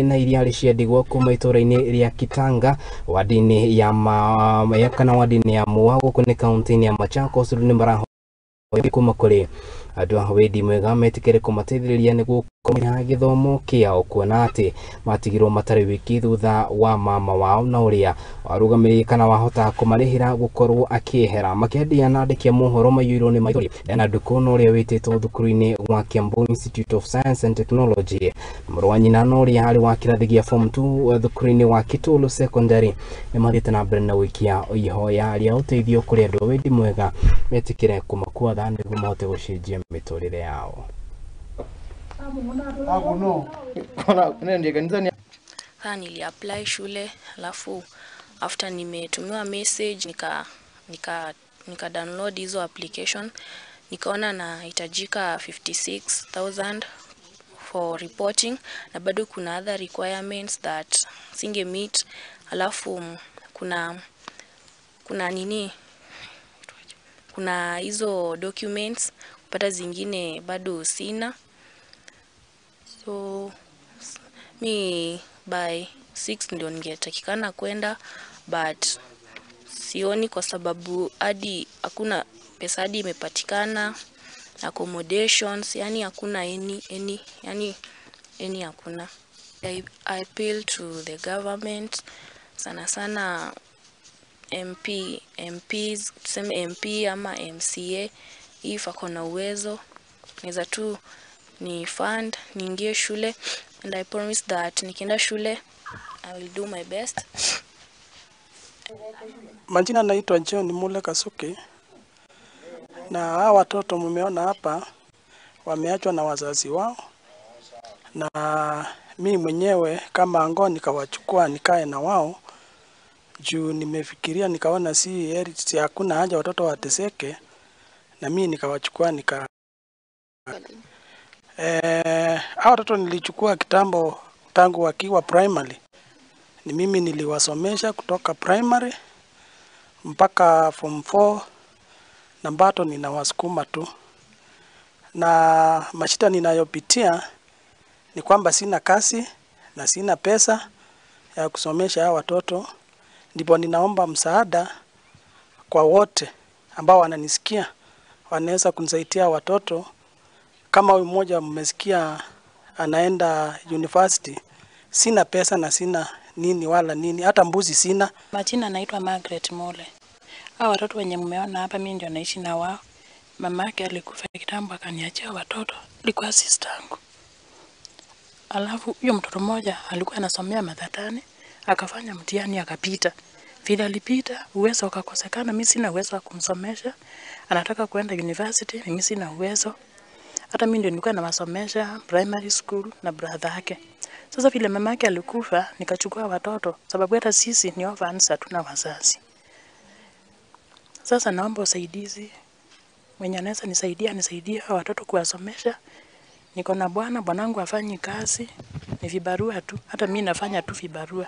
Na iria arĩ cia ndigwa kuma itũra-inĩ rĩa Kitanga wadi-inĩ ya ma kana wadi-inĩ ya Mua gũkũ nĩ kaunti-inĩ ya Machakos rĩu nĩ marahoya kuma kũrĩ andũ a wendi mwega metĩkĩre kũmateithĩrĩria nĩguo kũmenya gĩthomo kĩao kuona atĩ matigirwo matarĩ wiki thutha wa mama wao na ũrĩa warũgamĩrĩire kana wahota kũmarĩhĩra gũkorwo akĩehera. Makĩandia na andĩki a mohoro maiyũirwo nĩ maithori Diana Ndukũ na ũrĩa wĩtĩtwo thukuru-inĩ wa Kiambu Institute of Science and Technology, mũrũ wa nyina na ũrĩa arĩ wa kĩrathi gĩa form 2 thukuru-inĩ wa Kitulu Secondary nĩ mathiĩte na mbere na gũikia ihoya rĩa ũteithio kũrĩ andũ a wendi mwega metĩkĩre kũmakua tha nĩguo mahote gũcenjia mĩtũrĩre yao. Sasa nili apply shule, alafu after nimetumiwa message nika download hizo application, nikaona nahitajika 56,000 for reporting na bado kuna other requirements that singe meet, alafu kuna nini, kuna hizo documents kupata zingine bado sina. So mi by 6 ndio ningetakikana kwenda, but sioni kwa sababu hadi hakuna pesa hadi imepatikana, accommodations, yani hakuna any yani any hakuna. I appeal to the government, sana sana MP, MPs, tuseme MP ama MCA, if akona uwezo naweza tu ni fund niingie shule, and I promise that nikienda shule I will do my best. Majina naitwa John Mule Kasuki, na hawa watoto mmeona hapa wameachwa na wazazi wao, na mi mwenyewe kama ango nikawachukua nikae na wao juu nimefikiria nikaona si heri, si hakuna haja watoto wateseke, na mi nikawachukua nika hao watoto nilichukua kitambo tangu wakiwa primary. Ni mimi niliwasomesha kutoka primary mpaka form 4, na bado ninawasukuma tu. Na mashida ninayopitia ni kwamba sina kazi na sina pesa ya kusomesha hao watoto. Ndipo ninaomba msaada kwa wote ambao wananisikia, wanaweza kunisaidia watoto. Kama huyu mmoja mmesikia anaenda university, sina pesa na sina nini wala nini, hata mbuzi sina. Majina naitwa Margaret Mole. Hao watoto wenye mmeona hapa mimi ndio naishi na wao. Mamake alikufa kitambo akaniachia watoto, alikuwa sister yangu. Alafu huyo mtoto mmoja alikuwa anasomea Mathatani, akafanya mtihani akapita. Vile alipita uwezo ukakosekana, mimi sina uwezo wa kumsomesha. Anataka kuenda university, mimi sina uwezo. Hata mimi ndio nilikuwa nawasomesha primary school na brother yake. Sasa vile mamake alikufa nikachukua watoto sababu hata sisi ni orphans, hatuna wazazi. Sasa naomba usaidizi, mwenye anaweza nisaidia nisaidie hao watoto kuwasomesha. Niko na bwana, bwanangu hafanyi kazi, ni vibarua tu. Hata mimi nafanya tu vibarua.